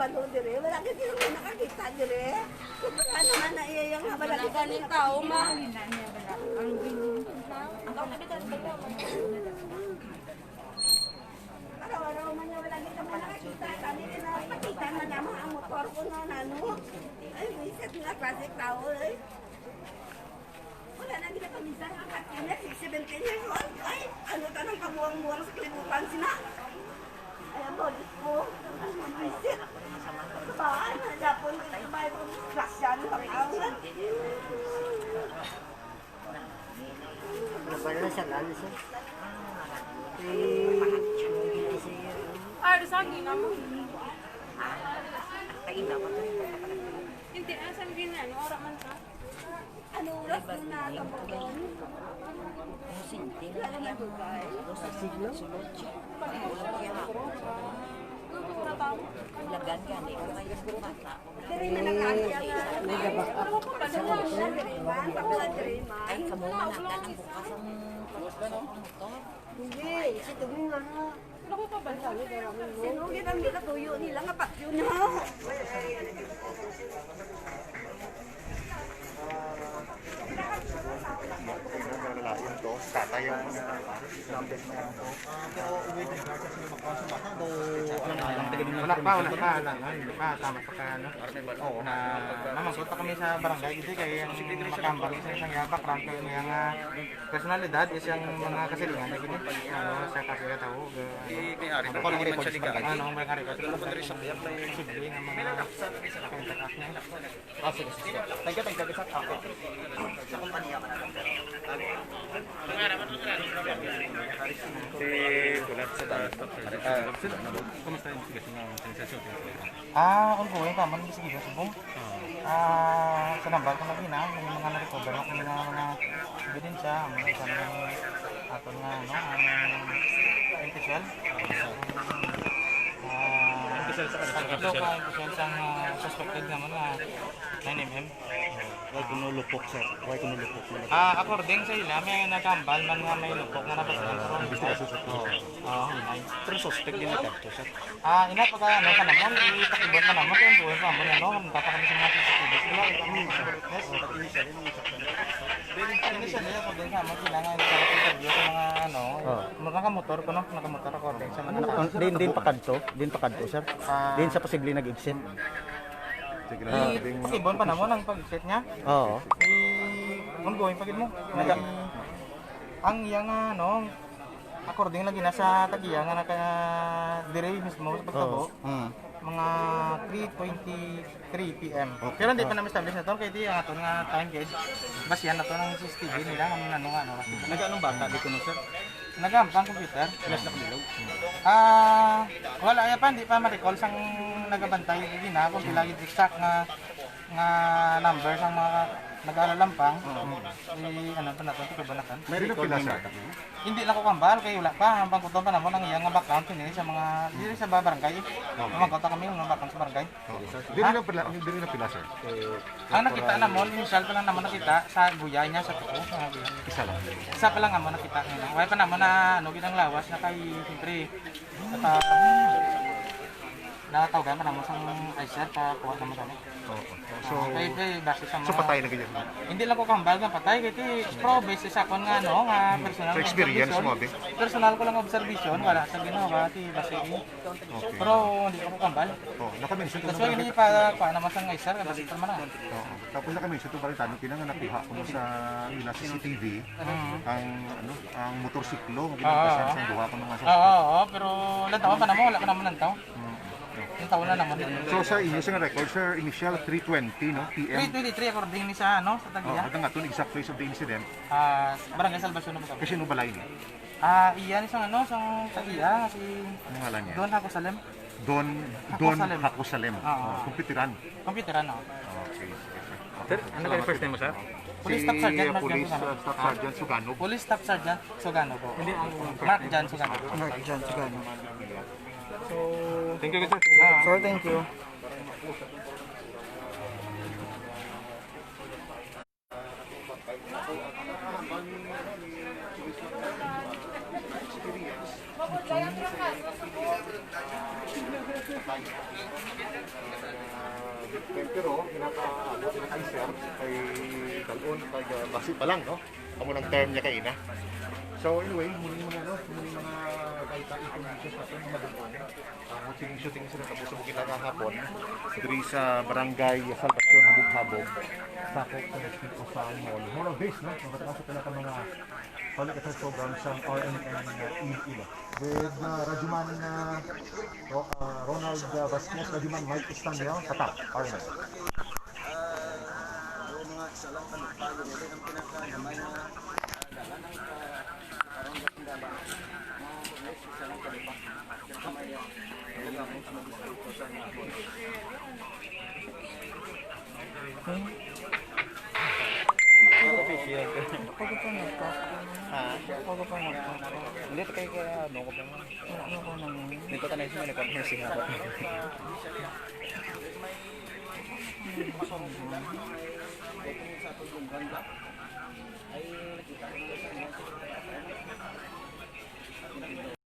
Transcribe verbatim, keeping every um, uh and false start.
Ano dire? Wala kasi sila nakakita dire. Sobra naman na iya yung wala kita. Ang galing tao, ma. Araw-araw man nga wala kita mo nakakita. Kami na nakita na naman ang motor ko na nano. Ay, buisit nga klase tao, eh. Wala na gid ang paminsar nga Katrina, si seventeen years old. Ay, ano ta nang kabuang-buang sa kalibutan sina? Ay, ang bolis ko. Ang visit. Sabaan, na Japon, sabay ko, grasya, ang pag-angat. Nabala sa lalo siya. Eh, hindi siya. Ay, sa akin, amo. Hindi, asan gina, ano, ora man ka? Ano oras mo na sa Bogong? Ang sinti na lang yan. Siglo? Lagan gani ko kayo sa bata. Diri na lang ang iya nga. Ay, kamo na lang ang bukas ang motor. Hindi, si Tugong nga. Sino gid ang ginatuyo nila nga patyo niya? Wala pa, wala pa. Wala pa, tama pa ka, ano? Oo, na, namangkot pa kami sa barangay kasi kay ang makambal sa isang yabak, rangkay niya nga personalidad is yung mga kasilingan na gini. Ano, sa kasi ka tao, ga- Di may ari, Ano, di man siya ligaan. Ano, may ari ka. Ano, may ari siya. Posible nga mga contact niya. Ah, sige, sige, sige. Thank you, thank you, sir. Okay. Sa kumpanya ka na lang, sir. Si Kulat sa taas. Ah, sir, ano, kumusta yung sige, sige, sige, sige, sige. Ah, ongoing pa man, sige, sige, sige. Ah, sa nambal ko na gina, may mga na-recover ako nga mga ebidensya, ang isa na yung aton nga, ano, ang empty shell. Ah, tatlo ka empty shell sang, ah, suspected naman nga nine M M. Why kuno lupok, sir? Why kuno lupok? Ah, according sa ila, may nagambal man nga may lupok nga nabasilan, pero hindi. Investigasyon sa Oo. Oo, hinay. Pero suspect din na kadto, sir. Ah, ina, pagka, ano, ka naman, itakibon ka naman, kaya buhay ka naman, ano, ang tapa kami sa mga C C T V. Wala, wala, wala. Yes. Initially, ako din sa mga kailangan sa interview sa mga, ano, Oh. mura ka motor ko, no? Nakamotor ako, din sa mga Ano, naka- din, din pa kadto? Din pa kadto, sir? Ah. Din sa posible nag-exit? Sige lang, Ah. sabi mo. Takibon pa naman ang pag-exit niya. Oo. Eh, ongoing pa gid mo. Naga- Ang iya nga, ano, According lagi na sa tag-iya nga naka diri mismo sa pagtabo, Oo. Mm. mga three twenty-three P M. Okay. Pero hindi pa Ah. namin establish na to, kay di ang aton nga time gauge. Basihan na to ng C C T V nila, ang ano nga, ano. Nag-anong bata di kuno, sir? Nag-ampang computer. Yes, nakabilog. Ah, wala ya pa, hindi pa ma-recall sang nagabantay. Hindi na, kung pila gid exact nga nga number sang mga nag-alalampang, Oo. i-, ano pa naton, tikubanakan. May Dili record pila, ng sir? bata. Hindi lang ko kambal, kay wala pa. Ang pangkuton pa namon ang iya nga background, sini sa mga, diri sa ba-, barangay. Okay. Mamangkot kami nga background sa barangay. Oo. Dili Ha? lang pila, dili lang pila, sir? Ang nakita namon, initial pa lang namon nakita sa guya niya, sa tuko, sa guya. Isa lang. Isa pa lang namon nakita nila. Wala pa namon na, ano, ginang lawas na kay, siyempre, at, ah, natawgan pa namon sang I C R pa kuha namon kami. Oo. So, Ah, kay, kay, base sa so, mga patay na ganyan. Hindi lang ko kambal nga patay, kay ti, pero base sa akon nga, ano, nga personal So, nga experience observation, mo, abi? personal ko lang observation, wala sa ginawa, ti, base ni. Okay. Pero hindi ko kambal. Oh, naka-mention ka Tapos ng yun, barangay. Hindi pa, pa naman sa nga isa, kasi pa naman na. Oo. Tapos naka-mention itong barangay Tanong Pinang na nakuha ko sa ila C C T V, Mm. ang, ano, ang motorsiklo, ang Ah, ginampisan ah. sa duha ko ng mga Oo, suspect. oo, pero lantawan pa naman, wala pa naman lantaw. Mm. Yung taon na naman. So, sa inyo, sa record, sir, initial three twenty, no, P M? Three twenty-three, according ni sa, ano, sa Oh, tagiya. At ang aton exact place of the incident? Ah, Barangay Salvacion, Nabasaw. Kasi no balay niya? Ah, iya ni sang, ano, sang tagiya, si Ano ngalan niya? Don Hakosalem. Don, Don Hakosalem. Hakosalem. Oo. Oh, computeran. Computeran, oo. Okay, okay, sir. Sir, ano kayo first name mo, sir? Police Staff Sergeant Si, uh, Mark Police, Jan Sugano. uh, Staff Sergeant Sugano. Police Staff Sergeant Sugano po. Hindi, ang Mark Jan Sugano. Mark Jan Sugano. Thank you, sir. Ah. Sir, thank you. Pero ginapa-, ano, ginakaiser kay dalon, kay, ah, basi pa lang, no? Amo nang term niya kay ina. So, anyway, muli mga, ano, muli mga baita, information sa aton, mga dugong. Ang shooting, shooting sila tapos sa bukid nga hapon, diri sa Barangay Salvacion, Habog-Habog, sakop sa distrito sa Anhol. All of this, no? Mabata sa pila ka mga public affairs program sa R M N Iloilo. With, uh, Radyoman, uh, Ro-, uh, Ronald, uh, Vasquez, Radyoman Mike Estaniel, Tatak, R M N. Official. Pag ito nagkak-, Ha? Pag ito nagkak-, Hindi, kay, kay, ano ko pa man. Ano ko naman? Dito ka na yung sumalikod, yung siya.